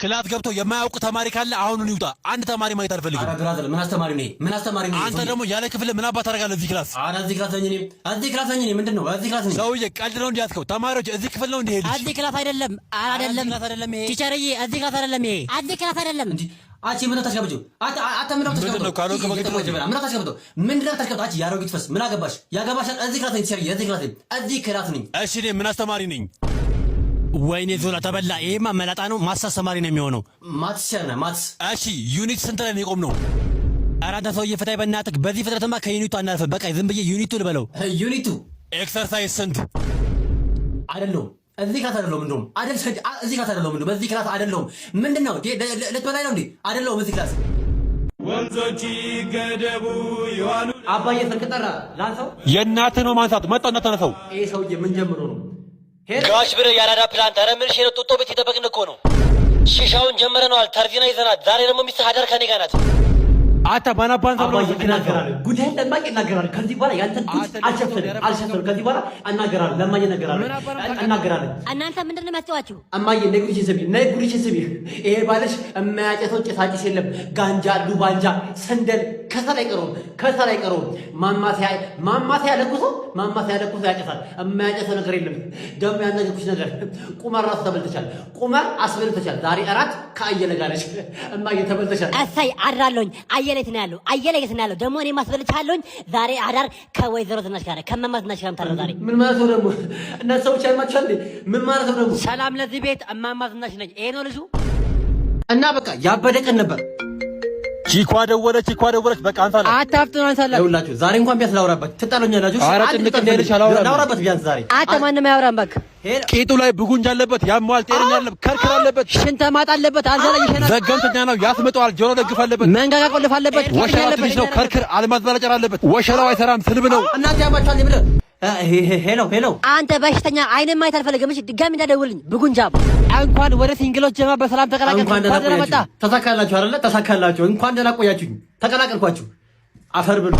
Class ገብቶ የማያውቅ ተማሪ ካለ አሁኑን ይውጣ። አንድ ተማሪ ማየት አልፈልግም። አረ brother፣ ምን አስተማሪ ነው ይሄ? ምን አስተማሪ ነው ይሄ? አንተ ደግሞ ያለ ክፍል ምን አባት ታደርጋለህ እዚህ class? አረ እዚህ class ነኝ እኔ፣ እዚህ class ነኝ እኔ። ምንድን ነው? እዚህ class ነኝ። ሰውዬ፣ ቀልድ ነው እንዲያዝከው? ተማሪዎች፣ እዚህ ክፍል ነው እንዲህ ልጅ? እዚህ class አይደለም። ኧረ አይደለም። Class አይደለም ይሄ። Teacher ዬ፣ እዚህ class አይደለም ይሄ። እዚህ class አይደለም። እንጂ አንቺ ምን ታሽቀብጪው? አንተ አንተ ምን ምንድን ነው? ካልሆንክ በግድ ነው። ምን ታሽቀብጠው? ምንድን ነው ታሽቀብጠው? አንቺ የአሮጊት ፈስ፣ ምን አገባሽ? ያገባሻል። እዚህ class ነኝ teacher ዬ፣ እዚህ class ነኝ። እዚህ class ነኝ። እሺ፣ እኔ ምን አስተማሪ ነኝ? ወይኔ ዞላ ተበላ። ይሄማ መላጣ ነው። Maths አስተማሪ ነው የሚሆነው። Maths teacher ነህ፣ maths። እሺ፣ unit ስንት ላይ ነው የቆምነው? ኧረ አንተ ሰውዬ ፍታይ በእናትህ። በዚህ ፍጥነትማ ከ unit ኡ አናልፍም። በቃ ዝም ብዬ unit ኡ ልበለው። Unit ኡ። Exercise ስንት? አይደለሁም። እዚህ class አይደለሁም። እንደውም አይደል፣ እዚህ class አይደለሁም። እንደውም እዚህ class አይደለሁም። ምንድን ነው? ልትበላይ ነው እንዴ? አይደለሁም እዚህ class። ወንዞች ገደቡ ይዋሉ። አባዬ ስልክ ጠራ፣ ላንሳው? የእናትህ ነው ማንሳት። መጣ እንዳታነሳው። ይሄ ሰውዬ ምን ጀምሮ ነው? Hello። ጋሽ ብር፣ የአራዳ ፕላንት፣ ኧረ ምን ነው? ጡጦ ቤት የጠበቅን እኮ ነው። ሺሻውን ጀምረነዋል። ተርዚና ይዘናል። ዛሬ ደግሞ ሚስትህ አዳር ከኔ ጋር ናት። አንተ ማናባን አባዬ እናገራለሁ። ጉድህን ለማኝ እናገራለሁ። ከዚህ በኋላ ያንተን ጉድ አልሸፍንም፣ አልሸፍንም። ከዚህ በኋላ እናገራለሁ፣ ለማኝ እናገራለሁ፣ እናገራለሁ። እናንተ ምንድን ነው የሚያስጨዋችሁ? እማዬ፣ ነይ ጉድሽን ስሚ፣ ነይ ጉድሽን ስሚ። ይሄ ባልሽ የማያጨሰው ጭሳጭስ የለም። ጋንጃ፣ ሉባንጃ፣ ሰንደል፣ ከሰል አይቀረውም፣ ከሰል አይቀረውም። ማማሰያ ማማሰያ ለኩሶ ማማሰያ ለኩሶ ያጨሳል። የማያጨሰው ነገር የለም። ደግሞ ያልነገርኩሽ ነገር፣ ቁማር ራሱ ተበልተሻል። ቁማር አስበልተሻል። ዛሬ እራት ከአየለ ጋር ነሽ እማዬ፣ ተበልተሻል። እሰይ፣ አድራለሁኝ። አየለ የት ነው ያለው? አየለ የት ነው ያለው? ደግሞ እኔ ማስበልቻለሁኝ። ዛሬ አዳር ከወይዘሮ ዝናሽ ጋር፣ ከእማማ ዝናሽ ጋር የምታድረው ዛሬ። ምን ማለት ነው ደግሞ? እናንተ ሰዎች ያማችኋል እንዴ? ምን ማለት ነው ደግሞ? ሰላም ለዚህ ቤት፣ እማማ ዝናሽ ነኝ። ይሄ ነው ልጁ። እና በቃ ያበደ ቀን ነበር። ቺኳ ደወለች፣ ቺኳ ደወለች። በቃ አንሳላት። አታፍጥኑ፣ አንሳላት። ይኸውላችሁ፣ ዛሬ እንኳን ቢያንስ ላውራበት፣ ትጣሉኛላችሁ። ኧረ ጭንቅ እንዳይልሽ አላወራም። ላውራበት ቢያንስ ዛሬ። አንተ ማንም አያወራም እባክህ። Hello። ቂጡ ላይ ብጉንጅ አለበት፣ ያመዋል። ጤነኛ አለበት፣ ከርክር አለበት፣ ሽንተ ማጥ አለበት። አልጋ ላይ ይሸናል። ዘገምተኛ ነው፣ ያስምጠዋል። ጆሮ ደግፍ አለበት፣ መንጋጋ ቆልፍ አለበት። ወሸላው ትንሽ ነው፣ ከርክር አልማዝ ባለጨር አለበት። ወሸላው አይሰራም፣ ስልብ ነው። እናንተ ያማችኋል። የምልህ hello hello። አንተ በሽተኛ፣ አይንን ማየት አልፈልግም። እሺ፣ ድጋሚ እንዳደውልኝ ብጉንጃም። እንኳን ወደ single ኦች ጀማ በሰላም ተቀላቀልክ። እንኳን ደህና እንኳን ደህና መጣ። ቆያችሁ። ተሳካላችሁ አይደለ? ተሳካላችሁ። እንኳን ደህና ቆያችሁኝ። ተቀላቀልኳችሁ። አፈር ብሉ።